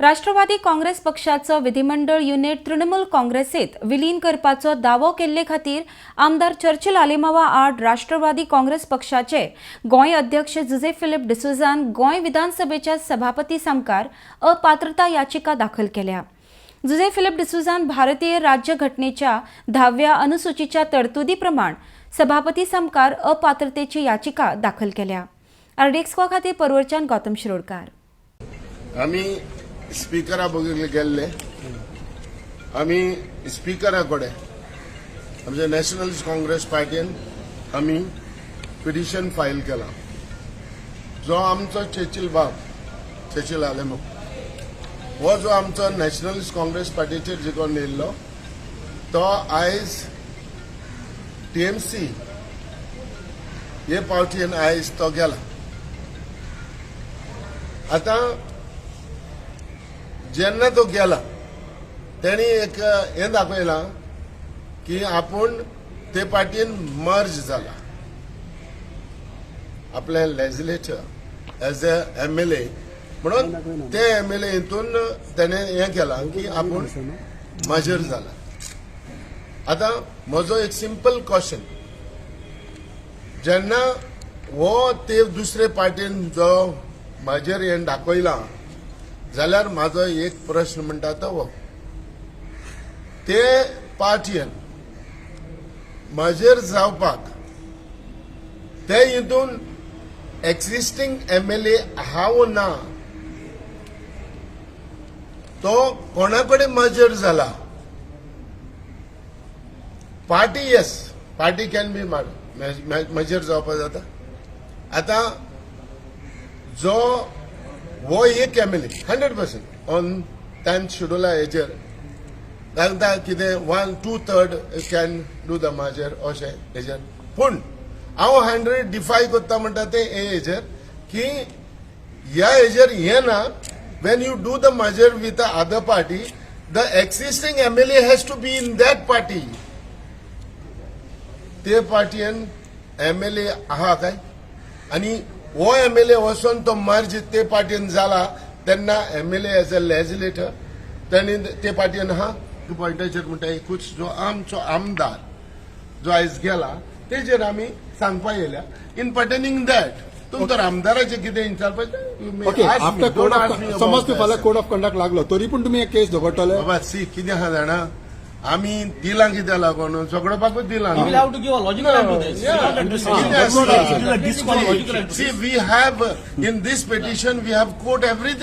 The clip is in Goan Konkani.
राष्ट्रवादी काँग्रेस पक्षाचो विधिमंडळ युनिट तृणमूल काँग्रेसीत विलीन करपाचो दावो केल्ले खातीर आमदार चर्चिल आलेमावा आड राष्ट्रवादी काँग्रेस पक्षाचे गोंय अध्यक्ष जुझे फिलीप डिसोझान गोंय विधानसभेच्या सभापती सामकार अपात्रता याचिका दाखल केल्या. जुझे फिलीप डिसोझान भारतीय राज्य घटनेच्या 10व्या अनुसूचीच्या तरतुदी प्रमाण सभापती सामकार अपात्रतेची याचिका दाखल केल्या. आरडीएक्स खातीर परवरच्यान गौतम शिरोडकार. आमी स्पिकरा बगीर गेल्ले. आमी स्पिकरा कडेन आमच्या नॅशनलिस्ट काँग्रेस पार्टीन आमी पिटिशन फायल केलां. जो आमचो चेचील बाब चेचील आलेमो हो जो आमचो नॅशनलिस्ट काँग्रेस पार्टीचेर जिखोन येयल्लो, तो आयज टीएमसी हे पावटीन आयज तो गेला. आतां जेन्ना तो गेला, तेणी एक हें दाखयलां की आपूण ते पार्टीन मर्ज जाला, आपले लेजिस्लेचर एज अ एमएलए म्हणून. ते एमएलए हितून तेणें हें केलां की आपूण मर्जर जाला. आतां म्हजो एक सिंपल क्वेश्चन, जेन्ना हो ते दुसरे पार्टीन जो म्हजेर हें दाखयला, जाल्यार म्हाजो एक प्रश्न म्हणटा तो हो, ते पार्टीन म्हजेर जावपाक ते हितून एक्झिस्टींग एमएलए आहा वो ना, तो कोणा कडेन मर्जर जाला? Party, yes, party can be merger जावपाक जाता. आतां जो हो एक एमएलए 100% ऑन 10th शेड्युला हेजेर तांकां कितें 1 2/3 can do the merger अशें हेजेर. पूण हांव 100 डिफाय करता म्हणटा ते हे हेजेर की ह्या हेजेर हें ना, when you do the merger with other party, the existing MLA has to be in that party. ते पार्टीन एमएलए आहा काय आनी हो एमएलए वचोन तो मर्ज ते पार्टीन जाला, तेन्ना एमएलए एज अ लेजिस्लेटर तेणी ते पार्टीन आहा. पॉयंटाचेर म्हणटा, एकूच जो आमचो आमदार जो आयज गेला, तेजेर आमी सांगपा येयल्या. इन पर्टेनिंग that तुमी तर आमदाराचें कितें विचारपाचें. ओके, आफ्टर कोड ऑफ, समज तूं फाल्यां कोड ऑफ कंडक्ट लागलो, तरी पूण तुमी केस झगडटले? बाबा, सी, कितें आहा जाणा, आमी दिलां कित्याक लागून, झगडपाकूच दिलां न्हू. We will have to give a logical end to this. Yeah. We can't address it. That's what I said. It is a disqualified logical end to See, this. we have in this petition we have quote everything.